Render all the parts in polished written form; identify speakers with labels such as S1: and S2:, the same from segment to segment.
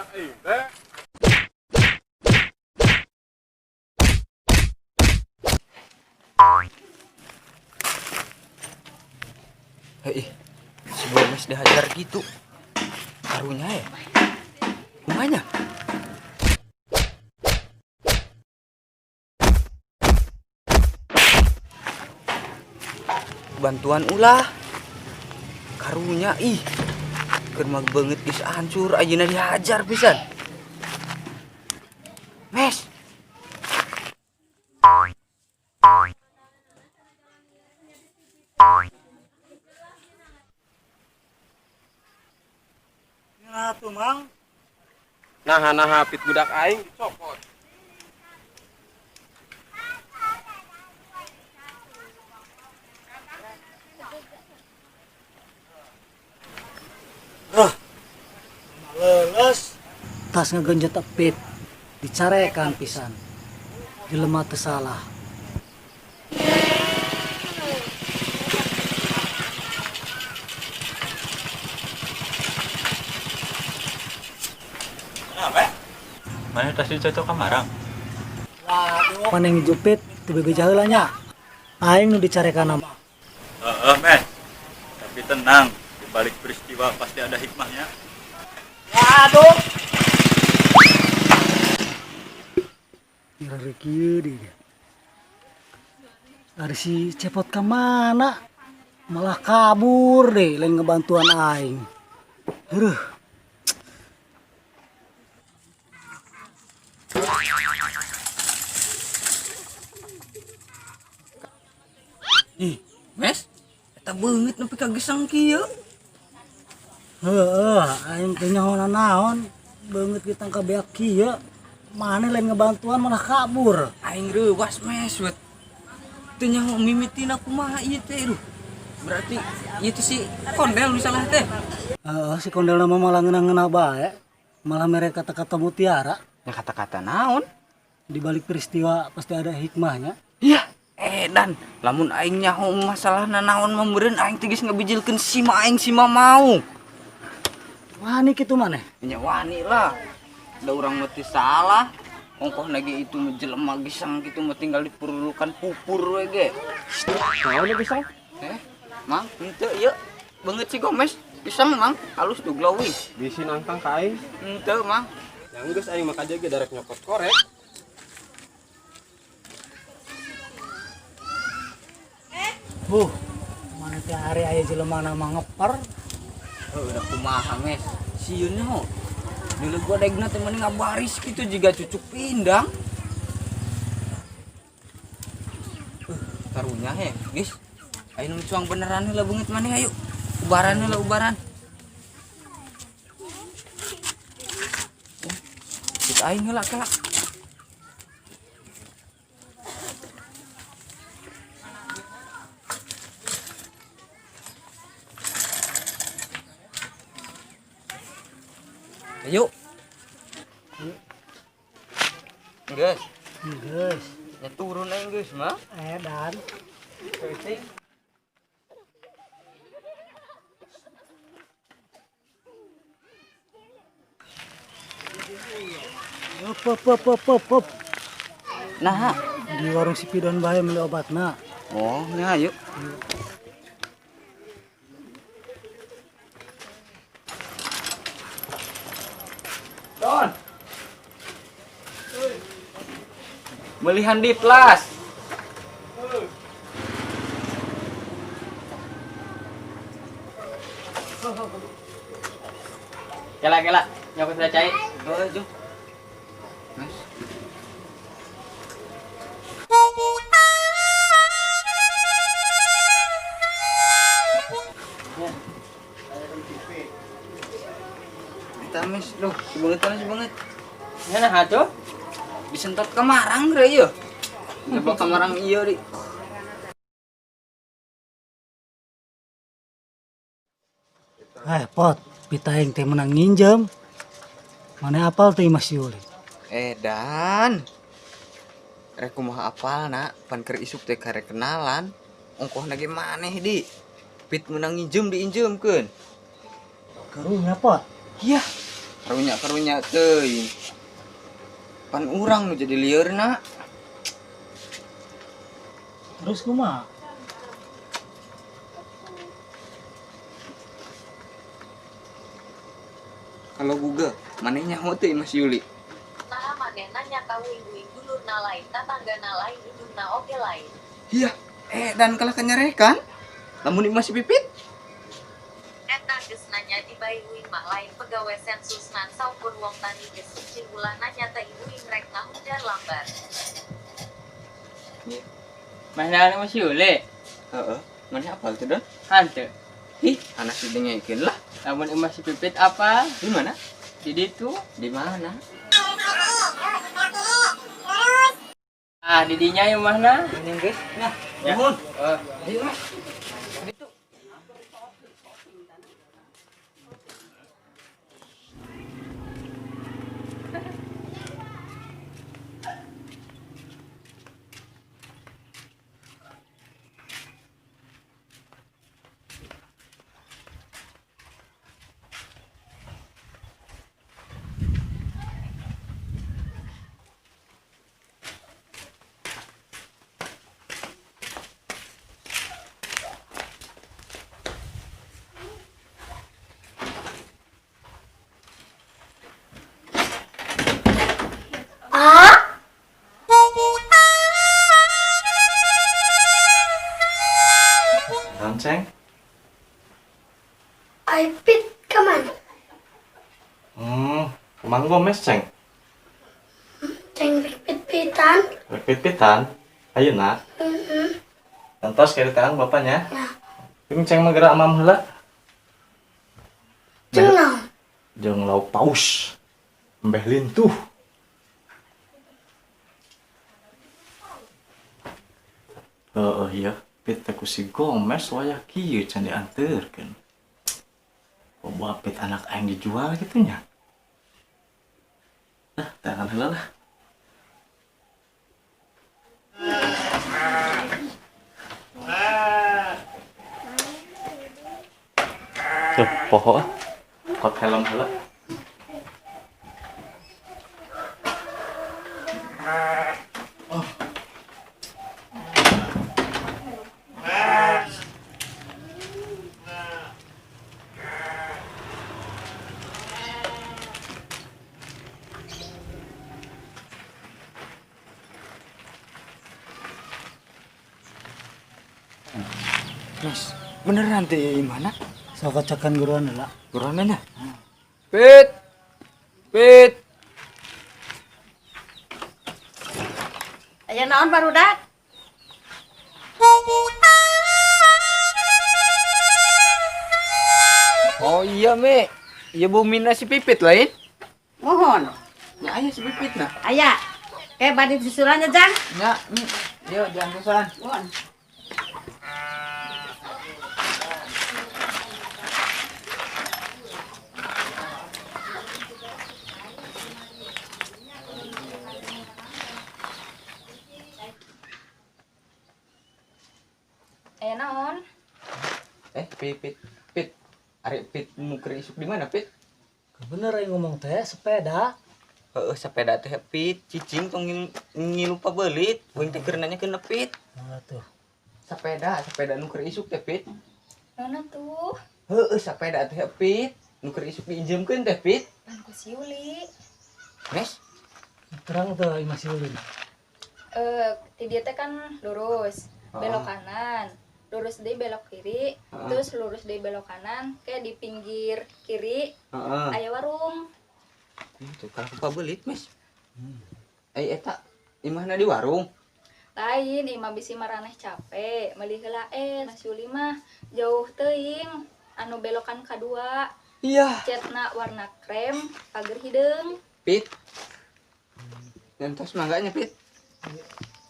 S1: budak aing teh.
S2: Hei, si Gomez dihajar gitu. Karunya ya. Kumanya? Bantuan ulah. Karunya ih. Keur mah beungeut geus hancur ayeuna dihajar pisan. Mes.
S3: Nah tuh mang.
S1: Nah, pit budak aing dicopot.
S3: Roh. Leles. Tas ngegenjot pit. Dicarekan pisan. Jelema teu salah.
S4: Mana tas dicocok kamarang?
S3: Waduh. Mana yang ngejupit teu bebeja heula nya. Aing nu dicarekan mah.
S4: Heeh, Mes. Tapi tenang, di balik peristiwa pasti ada hikmahnya.
S3: Waduh. Ngeri kieu deui. Ari si Cepot ka mana? Malah kabur deh, lain ngebantuan aing. Heuh.
S2: Ih, Mes. Eta beungeut nepi ka gesang kieu.
S3: Heeh, aing teh nyaho naon, beungeut kita ka beak kieu. Maneh lain ngebantuan malah kabur.
S2: Aing reuwas Mes, wet. Teu nyaho mimitina kumaha ieu teh, aduh. Berarti ieu teh si Kondel misalnya teh.
S3: Heeh, si Kondel mah malah ngeunah-ngeunah bae. Malah mere kata-kata mutiara.
S2: Ya kata-kata naon?
S3: Di balik peristiwa pasti ada hikmahnya.
S2: Iya, edan. Lamun aing nyaho masalahna naon mah meureun aing teh geus ngabijilkeun si ma aing si ma mau.
S3: Wani kitu maneh?
S2: Nya wani lah. Da urang mah teu salah. Ongkoh lagi itu mah jelema gesang gitu mah tinggal diperlukan pupur we ge.
S1: Naon gesang?
S2: Mang, henteu ieu. Beungeut si Gomez gesang mang, halus tuh glowing.
S1: Bisi nangtang ka aing.
S2: Henteu, Mang.
S1: Yang geus aing mah kaje ge darek nyokot korek.
S3: Buh, mana teh ari aya jelema na mah ngeper.
S2: Heuh, udah kumaha mes. Sieun ho. Dulu gua degna teh mending ngabaris gitu jiga cucuk pindang. Karunya he, guys. Ayo nu cuang beneran heula beungeut maneh ayo. Ubaran heula ubaran. Kita aing heula kelak. Ayo. Guys.
S3: Guys.
S2: Ya turun aing guys, mah.
S3: Edan. Hop, hop, hop, hop, hop, hop.
S2: Nah,
S3: di warung si Pidon bae beli obatna.
S2: Oh, nah ayo. Don. Melihan di plus.
S5: Kela kela, nyokot sudah cair.
S2: Oh, jom. Mas. Kita mes, loh, sebanget kan sebanget.
S5: Mana hatu?
S2: Disentot kamarang re ieu. Coba kamarang ieu di.
S3: Pot, pita aing teh menang nginjem. Mana apal teh Mas Yuli?
S2: Dan rek kumaha apalna, pan keur isuk teh karek kenalan. Ongkohna ge maneh di. Pit menang nginjem diinjemkeun.
S3: Karunya, Pot.
S2: Iya. Karunya-karunya teuing. Pan urang nu jadi lieurna.
S3: Terus kumaha?
S2: Kalau Google, maneh nyaho teu Mas Yuli?
S6: Naha maneh nanya ka uing-uing dulurna lain tatanggana lain indungna oge lain.
S2: Iya, dan kalah kanyarekan. Lamun imah si Pipit?
S6: Eta geus nanya di bae uing mah lain pegawe sensus ngan saukur wong tani geus cicing ulah nanya teh uing rek ngahunjar lambar.
S2: Iya.
S5: Mana Mas Yuli?
S2: Heeh, maneh apal teu Don?
S5: Hanteu.
S2: Ih, anak si dengekeun lah.
S5: Lamun imah si Pipit apa?
S2: Di mana?
S5: Di ditu.
S2: Di mana?
S5: Ah, di dinya imahna.
S2: Ini geus. Nah,
S5: Ya.
S2: nuhun.
S5: Oh.
S2: Ayo, Mas. Ditu.
S4: Ceng?
S7: Aipit kemana?
S4: Kemang Gomez, Ceng.
S7: Ceng pit-pitan.
S4: Pit-pitan? Ayeuna.
S7: Heeh.
S4: Entos kiri tangan bapaknya.
S7: Nah.
S4: Ini Ceng mah gerak amam heula.
S7: Jeung naon?
S4: Jeung lauk paus. Embeh lintuh. Heeh iya, pit teh ku si Gomez wayah kieu can dianteurkeun. Boba pit anak aing dijual gitu nya. Nah, tangan heula lah. Tuh, poho ah. Kot helm heula. Oh.
S2: Mas, beneran teh mana?
S3: Sok kocokan guruan heula.
S2: Guruan mana? Pit. Pit.
S8: Aya naon barudak?
S2: Oh iya, Me. Iya bumina si Pipit lain.
S8: Mohon.
S2: Ya aya si Pipit nah.
S8: Aya. Kayak bade susulannya, Jang.
S2: Ya, Mi. Yo, jangan susulan.
S8: Mohon.
S9: Aya naon?
S2: Pipit, Pit. Ari Pit nu keur isuk di mana, Pit?
S3: Bener aing ngomong teh sepeda.
S2: Heeh, sepeda teh Pit, cicing tong ngilu pabelit, uing teh keur nanya keun Pit.
S3: Nah, tuh.
S2: Sepeda, sepeda nu keur isuk teh Pit.
S9: Naon tuh?
S2: Heeh, sepeda teh Pit, nu keur isuk diinjemkeun teh Pit.
S9: Pan ku si Yuli.
S2: Mes,
S3: Terang teh imah si Yuli.
S9: Ti dieu teh kan lurus, belok kanan. Lurus deui belok kiri, terus lurus deui belok kanan, kayak di pinggir kiri aya warung.
S2: Itu kalau pabelit, Mes. Eta imahna di warung.
S9: Lain, imah bisi maraneh capek, meuli heula es. Mas Yuli mah jauh teuing, anu belokan kadua.
S2: Iya.
S9: Cetna warna krem, pager hideung.
S2: Pit. Ngentos mangganya, Pit.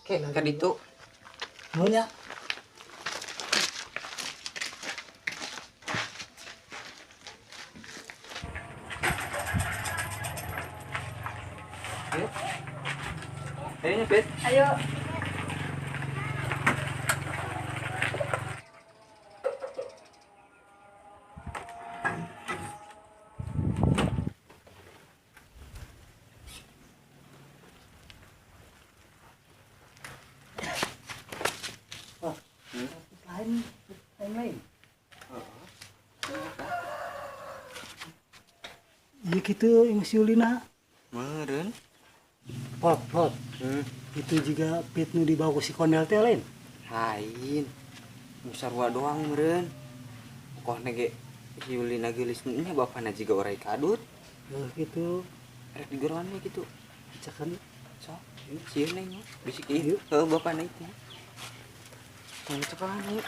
S2: Oke, ka ditu.
S3: Nuhun ya.
S2: Ayo, Pit.
S9: Ayo.
S3: Iya kitu imah si Yulina.
S2: Meureun.
S3: Pot, pot. Itu juga pit nu dibawa ku si Kondel teh lain.
S2: Lain. Nu sarua doang meureun. Pokokna ge si Yulina geulis nya bapana jiga orai kadut.
S3: Heuh kitu.
S2: Rek digeroan we kitu.
S3: Cekan.
S2: Sok, sieun neng mah. Bisik ieu. Heuh bapana itu. Tong cekan ieu.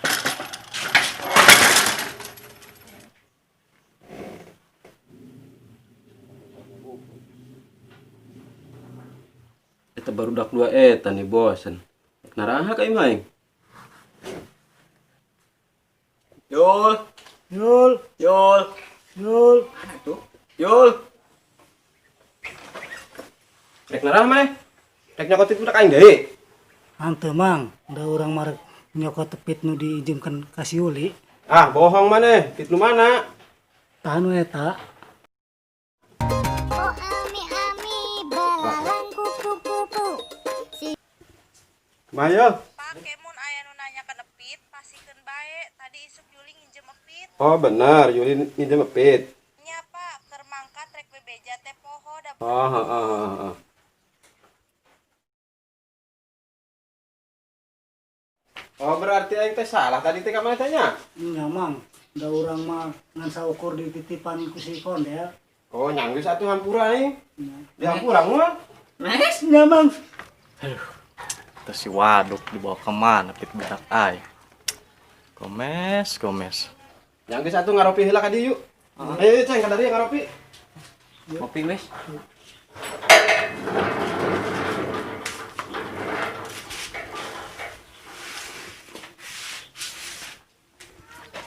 S1: Eta barudak dua eta nih bosen. Naraha ka imah aing? Yul,
S3: Yul,
S1: Yul,
S3: Yul.
S2: Mana tuh?
S1: Yul. Rek naraha maneh? Rek nyokot budak aing deui.
S3: Hanteu Mang, da urang mah rek nyokot pit nu diijimkeun ka si Yuli.
S1: Ah, bohong maneh. Pit nu mana?
S3: Tah nu eta.
S7: Oh ami ami belalang kupu-kupu.
S1: Kumaha Yul?
S6: Pak, kemun aya nu nanya ka Epit, pasikeun bae. Tadi isuk Yuli nginjem Epit.
S1: Oh, bener, Yuli nginjem epit.
S6: Nya Pak, keur mangkat rek bebeja teh poho da.
S1: Oh, heeh, heeh, heeh. Oh, berarti aing teh salah tadi teh ka maneh teh nya?
S3: Nya Mang, da urang mah ngan saukur dititipan ku si Kondel.
S1: Oh, nya geus atuh hampura aing.
S3: Nya.
S1: Di hampura moal.
S2: Mes.
S3: Nya Mang.
S4: Aduh. Terus si waduk dibawa kemana pit budak aing. Gomes, Gomes.
S1: Nya geus atuh ngaropi heula ka dieu yuk. Ayo, ayo, Ceng, ka dieu ngaropi.
S2: Ngopi mes.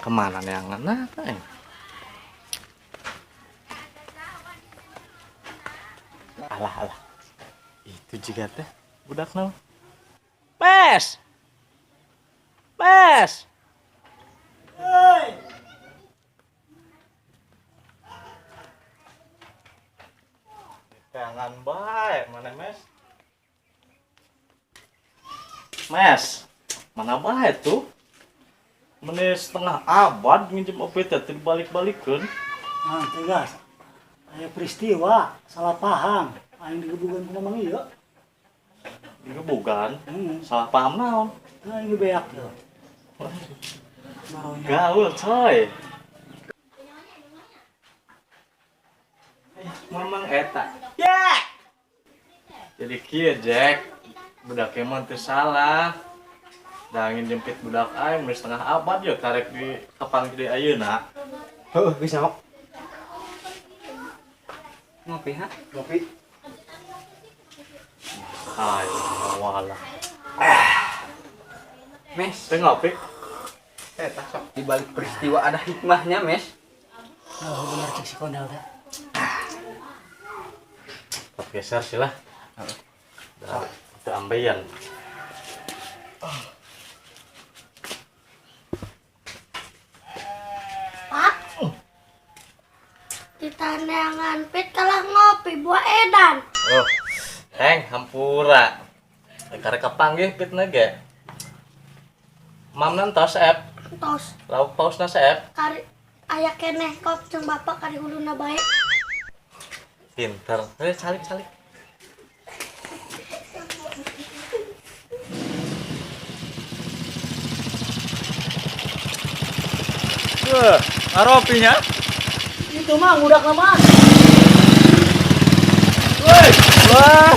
S4: Kemana neangan nah aing? Alah alah. Itu juga teh budak naon? Mes. Mes.
S3: Hei.
S4: Jangan bae mana Mes? Mes. Mana bae tuh? Meni setengah abad nginjem OPT teh dibalik-balikeun.
S3: Mang, tegas. Aya peristiwa, salah paham. Aing digebugan ku Mamang ieu.
S4: Digebugan? Salah paham naon?
S3: Tah aing beak tuh. Baronya.
S4: Gaul coy. Mamang eta. Ya. Jadi kieu Jack, budak emang teu salah. Da nginjem pit budak aing meni setengah abad yo karek di kapan gede ayeuna.
S1: Heuh, geus nyamuk.
S2: Ngopi ha?
S1: Ngopi.
S4: Hai, wala.
S2: Mes.
S4: Teu ngopi.
S1: Eta sok.
S2: Di balik peristiwa ada hikmahnya, Mes.
S3: Oh, bener cek si Kondel teh.
S4: Geser sih lah. Dah, teu ambeien.
S7: Pak. Ditaneangan pit kalah ngopi buah edan.
S4: Oh, Heng, hampura. Karek kapanggih pit ge. Mamna entos ep.
S7: Entos.
S4: Lauk pausna seep.
S7: Kari aya keneh kok jeung bapak kari huluna bae.
S4: Pinter. Calik calik. Wah, ngaropinya?
S3: Itu mah udah kemana?
S4: Woi, wah.